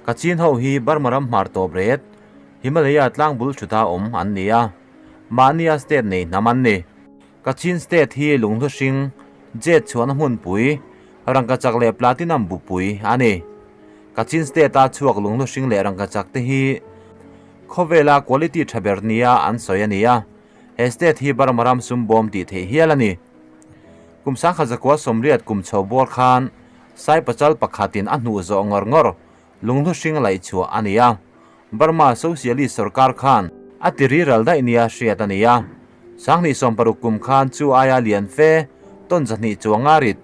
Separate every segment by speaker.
Speaker 1: Kachin ho hi Burma ram hmar tawp ret, Himalaya tlang bul thuta awm an ni a, mahnia state nei hnam an ni. Kachin state hi lunghlu hring, jet chhuahna hmunpui, rangkachak leh platinum bupui a ni. Kachin state-a chhuak lunghlu hring leh rangkachak te hi khawvela quality tha ber nia an sawi a ni a, he state hi Burma ram sum bawm tih theih hial a ni. Kum 1980 kum chho bawr khan Sai pachal pakhatin a hnuh zawh ngawr ngawr lunghlu hring laih chhuah a ni a, Burma Socialist sorkar khan a ti riral daih nia hriat a ni a. 2060 kum khan chu aia lian fe tawn 200 chuanga rit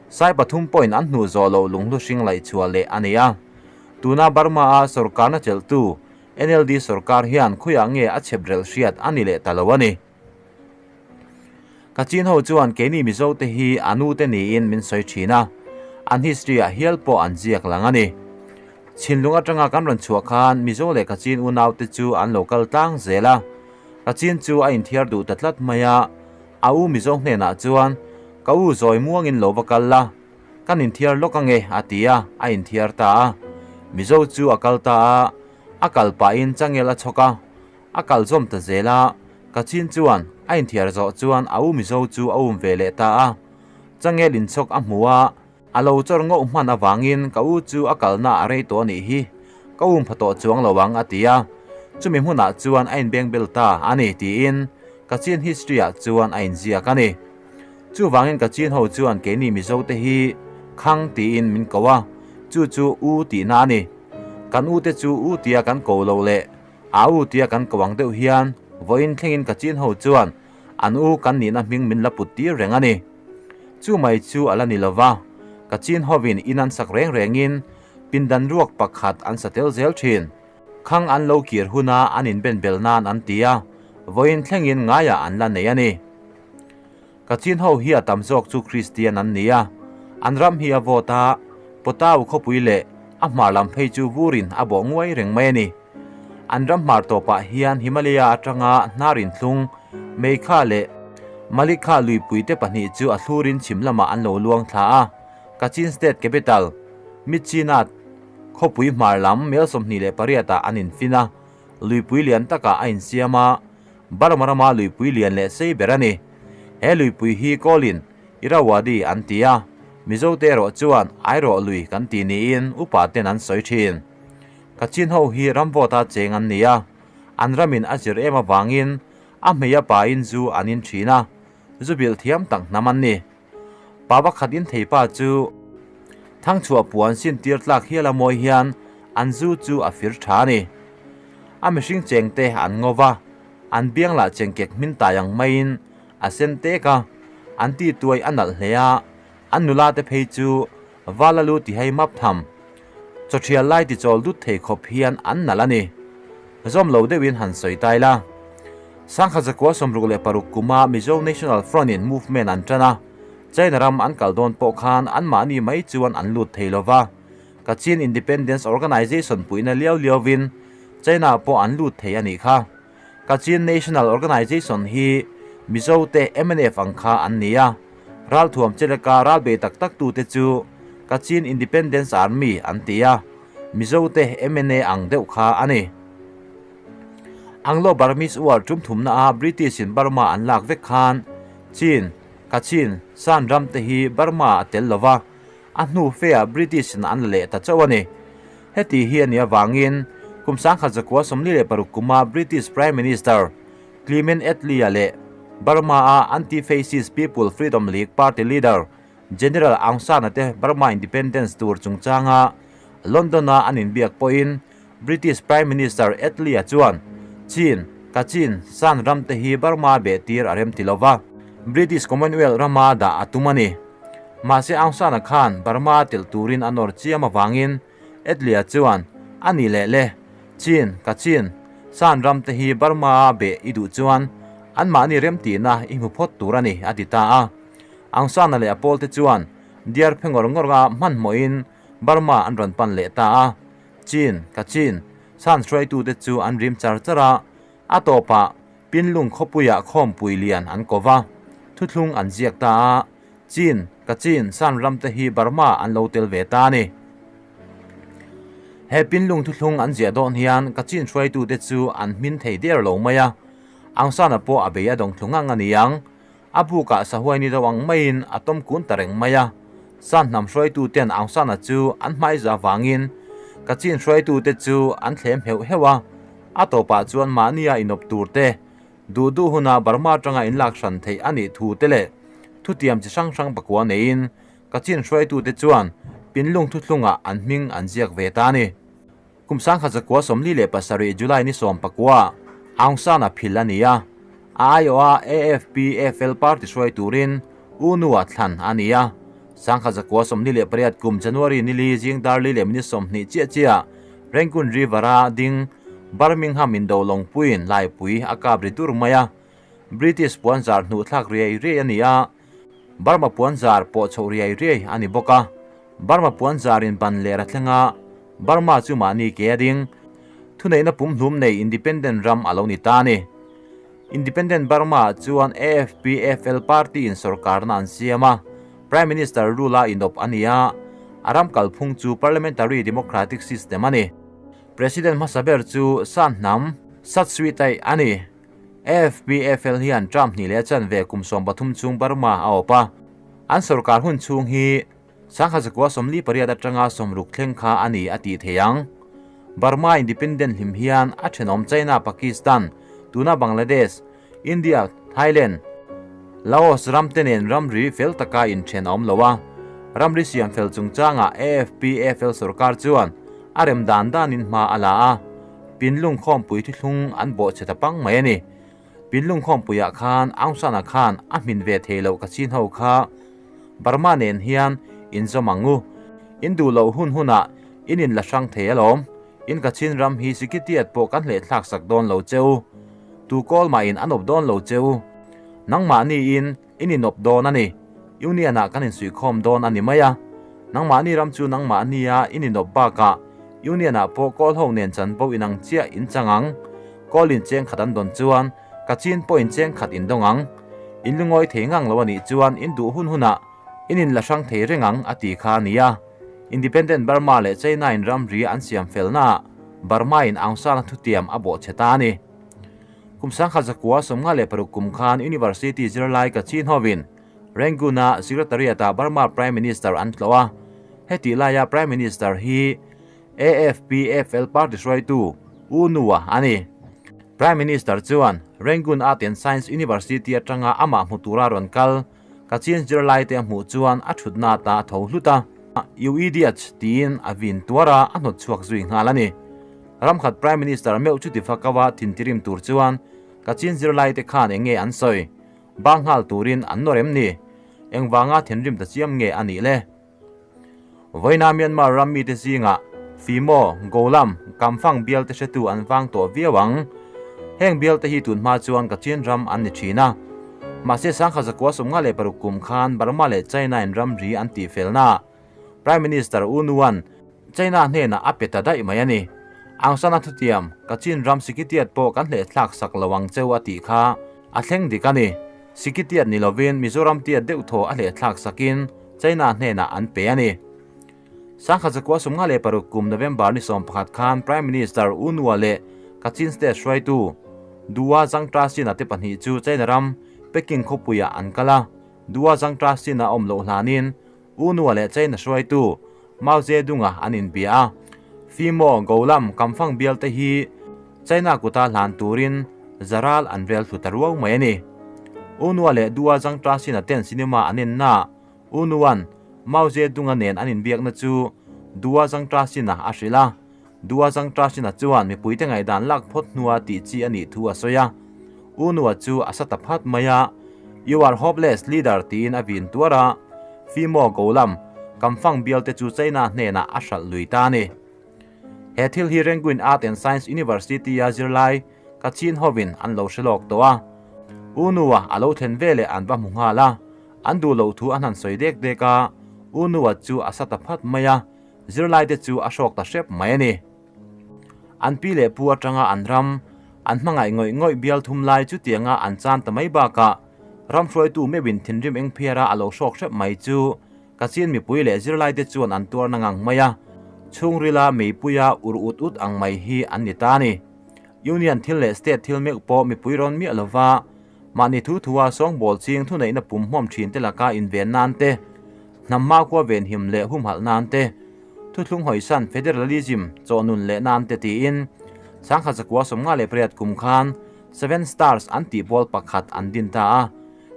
Speaker 1: sai pathum pawhin an hnuh zawh loh lunghlu hring laih chhuah leh a ni a. Tuna Burma-a sorkarna chelhtu NLD sorkar hian khawiah nge a chhep relh hriat a ni leh ta lo a ni. Kachin ho chuan keini Mizo te hi a nu te niin min sawi thin a, an history ah hial pawh an ziak lang a ni. Chhinlung atanga kan rawn chhuah khan Mizo leh Kachin unau te chu an lo kal tlang zel a, Kachin chu a inthiar duh ta tlat mai a, a u Mizo hnenah chuan ka u zawi muangin lo va kal la, kan inthiar lawk ange a ti a, a inthiar ta a. Mizo chu a kal ta a, a kal pahin changel a chhawk a, A kal zawm ta zel a, Kachin chuan a inthiar zawh chuan a u Mizo chu a um ve leh ta a. Changel inchhawk a hmu a, a lo chawr ngauh hman avangin ka u chu a kalna a rei tawh a nih hi, ka um pha tawh chuang lo ang a ti a. Chumi hmunah chuan a inbeng bel ta a ni tiin Kachin history ah chuan a inziak a ni. Chuvangin Kachin ho chuan keini Mizo te hi Khang tiin min ko a, chu chu u tihna a ni. Kan u te chu u tia kan ko lo leh A u tia kan ko ang deuh hian vawiin thlengin ka chin ho chuan an u kan nihna hming min la put tir reng a ni. Chu mai chu a la ni lo va, ka chin hovin in an sak reng rengin pindan ruak pakhat an sa tel zel thin. Khang an lo kir huna an inben bel nan an ti a, vawiin thlengin ngaiah an la nei a ni. Ka chin ho hi a tam zawk chu Kristian an ni a, an ram hi a vawt a, Potau khawpui leh a hmar lam phei chu vurin a bawh nguai reng mai a ni. An ram hmar tawpah hian Himalaya atanga hnar inthlung, Meikha leh Malikha luipui te pahnih chu a thlurin chhim lamah an lo luang thla a, Kachin State capital, Myitkyina khawpui hmar lam mel 28 ah an infin a, luipui lian takah a insiam a, Burma rama luipui lian leh sei ber a ni. He luipui hi Kawlin Irrawaddy an ti a, Mizote erawh chuan Airawh lui kan ti niin upa ten an sawi thin. Kachin ho hi ramvawta cheng an ni a, an ramin a zir em avangin a hmei a pain zu an in thin a, zu bilh thiam tak hnam an ni. Pa pakhat in thei pa chu thangchhuah puan sin tir tlak hial a mawi hian an zu chu a fir tha a ni. A mihring cheng te an ngo va, an biang lah chengkek hmin tai ang maiin a sen tek a, an ti tuai a nalh hle a, an nula te phei chu vala lu ti hei map tham. Chawthial lai ti chawl dut thei khawp hian an nalh a ni. Zawm lo deuhin han sawi tai la. 1966 kuma Mizo National Front in movement an tan a, China ram an kal dawn pawh khan anmahni mai chuan an lut thei lo va, Kachin Independence Organization puihna liau liauvin China pawh an lut thei a nih kha. Kachin National Organization hi Mizo te mnf ang kha an ni a, ralthuam cheleka ralbei tak tak tute chu Kachin Independence Army an ti a, Mizo te MNA ang deuh kha a ni. Anglo-Burmese War tum thumna a British in Burma an lak vek khan Chin, Kachin, Shan ram te hi Burma a tel lova, a hnu feah British in an la leh ta chauh a ni. Heti hi a nih avangin kum 1946 kuma British Prime Minister Clement Attlee-a leh Burma-a Anti-Fascist People Freedom League Party leader General Aung San-a te Burma independence tur chungchanga London-a an inbiak pawhin British Prime Minister Attlee-a chuan Chin, Kachin, Shan ram te hi Burma beh tir a rem ti lo va, British Commonwealth rama dah a tum a ni. Mahse Aung San-a khan Burma telh turin a nawr chiam avangin Attlee-a chuan a ni leh le, Chin, Kachin, Shan ram te hi Burma-a beh i duh chuan anmahni remtihna i hmu phawt tur a ni a ti ta a. Aung San-a leh a pawlte chuan diar phe ngawr ngawr a hmanhmawhin Burma an rawn pan leh ta a. Chin, Kachin, Shan hruaitute chu an rim char char a, a tawpah Pinlung khawpuiah khawmpui lian an ko va, thuthlung an ziak ta a, Chin, Kachin, Shan ramte hi Burma an lo tel ve ta a ni. He Pinlung thuthlung an ziah dawn hian Kachin hruaitute chu an hmin thei der lo mai a, Aung San-a pawh a bei a dawng thlu ngang a ni ang. A bukah sahuai ni deuh ang maiin a tawm kun ta reng mai a. San hnam hruaituten Aung San-a chu an hmaiza vangin Kachin hruaitute chu an thlem heuh heuh a, a tawpah chuan mahnia inawp tur te, duh duh huna Burma atanga inlak hran theih a nih thu te leh thutiam chi hrang hrang pakua neiin Kachin hruaitute chuan Pinlung thuthlungah an hming an ziak ve ta a ni. Kum 1947 July ni 19 Aung San-a phil a ni a, a aiawha AFPFL party hruai turin U Nu-a thlan a ni a. 1948 kum January ni li zing dar li leh minute 20 chiah chiah Rangoon River-a ding Birmingham indo lawngpuiin laipui a kap ri dur mai a. British puanzar hnuhthlak riai riai a ni a. Burma puanzar pawh chhoh riai riai a ni bawk a, Burma puanzarin ban leh ra thleng a, Burma chu mahni ke a ding. Thuneihna pumhlum nei independent ram a lo ni ta a ni. Independent Burma ah chuan AFPFL party in sorkarna an siam a, Prime Minister rule a inawp a ni a, a ram kalphung chu parliamentary democratic system a ni. President hmasa ber chu San Hnam Sat Sui Taih a ni. AFPFL hian term hnih leh a chanve kum 13 chhung Burma a awp a, an sorkar hun chhung hi 1948 atanga 60 thleng kha a ni a tih theih ang. Burma independent hlim hian a thenawm China, Pakistan, tuna Bangladesh, India, Thailand, Laos ram te nen ramri fel taka inthen a awm lo a, ramri siam fel chungchangah AFPFL sorkar chuan a rem dan danin hma a la a. Pinlung khawmpui thuthlung an bawh chhe ta pang mai a ni. Pinlung khawmpuiah khan Aung San-a khan a hmin ve thei loh Kachin ho kha Burma nen hian inzawm ang u. In duh loh hun hunah in inla hrang thei alawm. In Kachin ram hi Sikitiat pawh kan hlehthlak sak dawn lo che u. Tu kawl mahin an awp dawn lo che u. Nangmahniin in inawp dawn a ni. Union-ah kan insuihkhawm dawn a ni mai a. Nangmahni ram chu nangmahnia in inawp bakah Union-ah pawh kawl ho nen chanvo inang chiah in chang ang. Kawl in cheng khat an dawn chuan Kachin pawh in cheng khat in dawng ang. In lungawi thei ngang lo a nih chuan in duh hun hunah in inla hrang thei reng ang a ti kha a ni a. Independent Burma leh China in ramri an siam felnaah Burma in Aung San-a thutiam a bawhchhe ta a ni. Kum 1956 kum khan University zirlai Kachin hovin Rangoon-a Secretariat-ah Burma Prime Minister an tlawh a, hetih laia Prime Minister hi AFPFL party hruaitu U Nu-a a ni. Prime Minister chuan Rangoon Art and Science University atanga amah hmu tura rawn kal Kachin zirlaite a hmuh chuan a thutna ata a tho hlut a, You idiots! tiin a vin tuar a, a hnawt chhuak zui nghal a ni. Ramkhat Prime Minister meuh chuti fakawa thintirim tur chuan Kachin zirlaite khan eng nge an sawi? Bang nghal turin an nawr em ni? Engvanga thinrim ta chiam nge a nih le? Vawiina Myanmar ram mite zingah Fimo, Golam, Kamfang bialte hretu an vang tawh viau ang. Heng bialte hi tun hma chuan Kachin ram an ni thin a. Mahse 1956 kum khan Burma leh China in ramri an tihfelna Prime Minister U Nuan China hnenah a pe ta daih mai a ni. Aung San-a thutiam, Kachin ram Sikitiat pawh kan hlehthlak sak lo ang cheu a tih kha a thleng dik a ni. Sikitiat ni lovin Mizoram tiat deuh thaw a hlehthlak sakin China hnenah an pe a ni. 1956 kum November ni 11 khan Prime Minister U Nua leh Kachin State hruaitu Dua Zangtra Sina te pahnih chu China ram Peking khawpuiah an kal a. Dua Zangtra Sina awm loh hlanin U Nua leh China hruaitu Mao Zedong-a an inbia a. Fimo, Golam, Kamfang bial te hi China kuta hlan turin Zaral an rel thlu ta ruau mai a ni. U Nua leh Dua Zangtra Sina ten cinema an enna U Nua'n Mao Zedong-a nen an inbiakna chu Dua Zangtra Sina a hrilh a. Dua Zangtra Sina chuan mipuite ngaihdan lak phawt hnua tih chi a nih thu a sawi a. U Nua chu a sa ta phat mai a, You are hopeless leader tiin a vin tuar a. Fimo Golam, Kamfang bialte chu China hnenah a hralh lui ta a ni. He thil hi Rangoon Art and Science University-a zirlai Kachin hovin an lo hre lawk tawh a. U Nua a lo thlen veleh an va hmu nghal a. An duh loh thu an han sawi dek dek a, U Nua chu a sa ta phat mai a, zirlaite chu a hrawk ta hrep mai a ni. An pi leh pu atanga an ram, an hmangaih ngawih ngawih bial thum lai chutianga an chan ta mai bakah ram hruaitu meuhin thinrim engphiara a lo hrawk hrep mai chu Kachin mipui leh zirlaite chuan an tuar na ngang mai a. Chhungrila meipuia ur ut ut ang mai hi an ni ta a ni. Union thil leh state thil meuh pawh mipui rawn miah lova mahni thu thua sawngbawl ching thuneihna pum hmawm thin te laka inven nan te, hnam hmakhua venhim leh humhalh nan te, thuthlung hawisan federalism chawnun leh nan te tiin sangkhat zakua 58 kum khan Seven Stars an tih pawl pakhat an din ta a.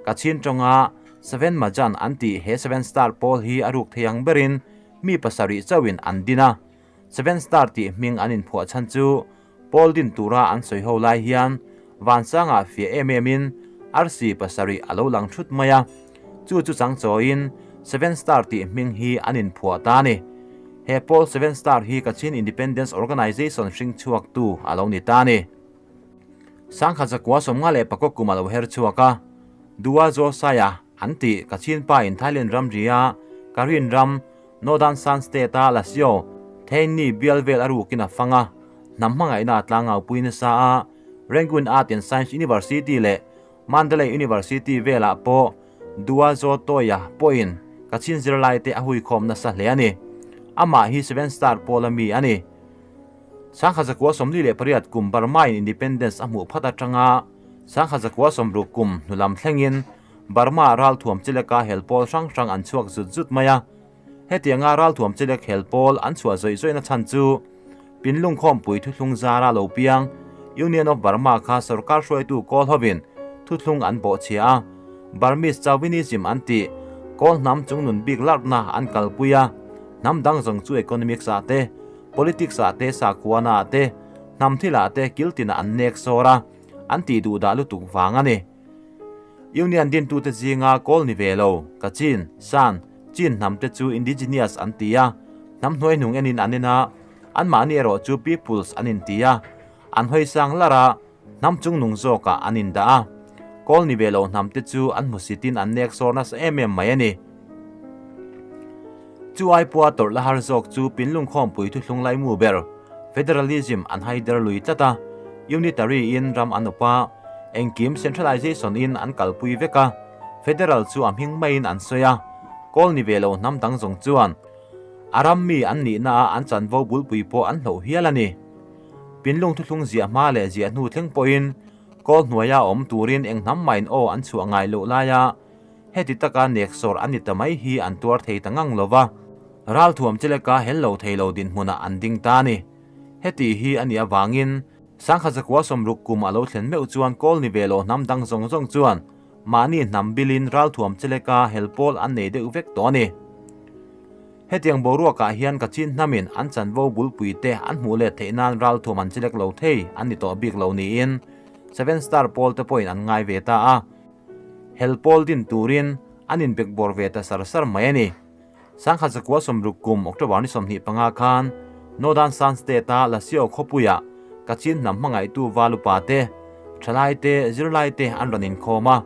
Speaker 1: Kachin tawnga Seven Majan an tih he Seven Star pawl hi a ruk thei ang berin mi pasarih chauhin an din a. Seven Star tih hming an inphuah chhan chu pawl din tura an sawi ho lai hian vansangah fiah em emin arsi pasarih a lo lang thut mai a. Chu chu chang chawiin Seven Star tih hming hi an inphuah ta a ni. He pawl Seven Star hi Kachin Independence Organization hring chhuaktu a lo ni ta a ni. Sangkhat zakua 54 kum a lo her chhuak a, Dua Zaw Saia an tih Kachin pa in Thailand ramria Karin ram Northern Shan State a Lasio Theini bial vel a rukin a fang a, hnam hmangaihna a tlangau pui nasa a, Rangoon Art and Science University leh Mandalay University velah pawh Dua Zaw Tawia pawhin Kachin zirlai te a huikhawm nasa hle a ni. Amah hi Seven Star pawl a mi a ni. Sangkhat zakua 48 kum Burma in independence a hmuh phat atanga sangkhat zakua 60 kum hnulam thlengin Burma ral thuam chileka hel pawl hrang hrang an chhuak zut zut mai a. Hetianga ral thuam chilek hel pawl an chhuah zawih zawihna chhan chu Pinlung khawmpui thuthlung zara lo piang Union of Burma kha sarkar hruaitu kawl hovin thuthlung an bawh chhia a. Burmese chauvinism an tih kawl hnam chungnun bik larhna an kalpui a. Hnam dang zawng chu economics ah te, politics ah te, sakhuana ah te, hnam thil ah te kiltin an nek sawr a, an tih duh dah lutuk vang a ni. Union dintu te zinga kawl ni ve lo, Kachin, Shan, Chin hnam te chu indigenous an ti a, hnam hnuai hnung enin an en a, anmahni erawh chu peoples an inti a, an hawi sang lar a, hnam chungnung zawkah an indah a. Kawl ni ve lo hnam te chu an hmusitin an nek sawr nasa em em mai a ni. Chu ai pawha tawrh la har zawk chu Pinlung khawmpui thuthlung laimu ber federalism an haider lui tlat a, unitary in ram an awp a, engkim centralization in an kalpui vek a, federal chu a hming maiin an sawi a, kawl ni ve lo hnam dang zawng chuan a ram mi an nihna a an chanvo bulpui pawh an hloh hial a ni. Pinlung thuthlung ziah hma leh ziah hnu thleng pawhin kawl hnuaia awm turin eng hnam main aw an chhuah ngai loh laia heti taka nek sawr an ni ta mai hi an tuar thei ta ngang lova, ral thuam chileka hel lo thei lo dinhmunah an ding ta a ni. Heti hi a nih avangin sangkhat zakua 60 kum a lo thlen meuh chuan kawl ni ve lo hnam dang zawng zawng chuan mahni hnam bilin ral thuam chileka hel pawl an nei deuh vek tawh a ni. Hetiang boruakah hian Kachin hnamin an chanvo bulpui te an hmuh let theih nan ral thuam an chilek lo thei an ni tawh bik lo niin Seven Star pawl te pawhin an ngai ve ta a. Hel pawl din turin an inbek bawr ve ta sar sar mai a ni. Sangkhat zakua 60 kum October ni 25 khan Northern Shan State a Lasio khawpuia Kachin hnam hmangaihtu valupa te, thalai te, zirlai te an rawn inkhawm a.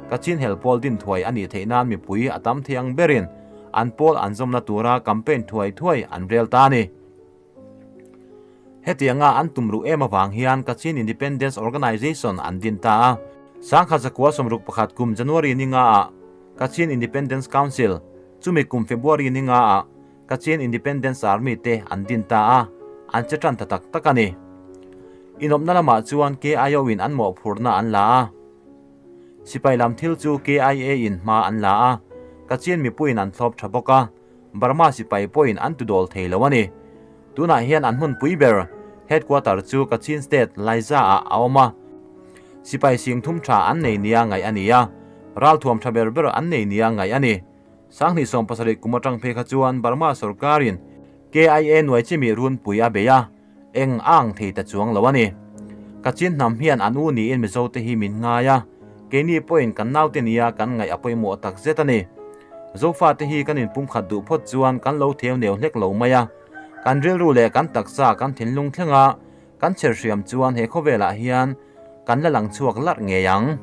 Speaker 1: Kachin hel pawl din thuai a nih theih nan mipui a tam thei ang berin an pawl an zawmna tura campaign thuai thuai an rel ta a ni. Hetianga an tum ruh em avang hian Kachin Independence Organization an din ta a. Sangkhat zakua 61 kum January ni nga ah Kachin Independence Council, chumi kum February ni nga ah Kachin Independence Army te an din ta a, an che tan ta tak tak a ni. Inawpna lamah chuan KIO in an mawhphurhna an la a. Sipai lam thil chu KIA in hma an la a, Kachin mipuiin an thlawp tha bawk a, Burma sipai pawhin an tudawl thei lo a ni. Tunah hian an hmunpui ber headquarter chu Kachin State Laiza ah a awm a. Sipai sing thum tha an nei nia ngaih a ni a, ral thuam tha ber ber an nei nia ngaih a ni. Sangni 70 kum atang phei kha chuan Burma sarkarin KIA nuai chimi runpui a bei a, eng ang thei ta chuang lo a ni. Kachin hnam hian an u niin Mizo te hi min ngai a, keini pawhin kan naute nia kan ngaih a pawimawh tak zet a ni. Zofa te hi kan inpumkhat duh phawt chuan kan lo theu neu hlek lo mai a, kan rilru leh kan taksa kan thinlung thlenga kan chher hriam chuan he khawvelah hian kan la lang chhuak larh ngei ang.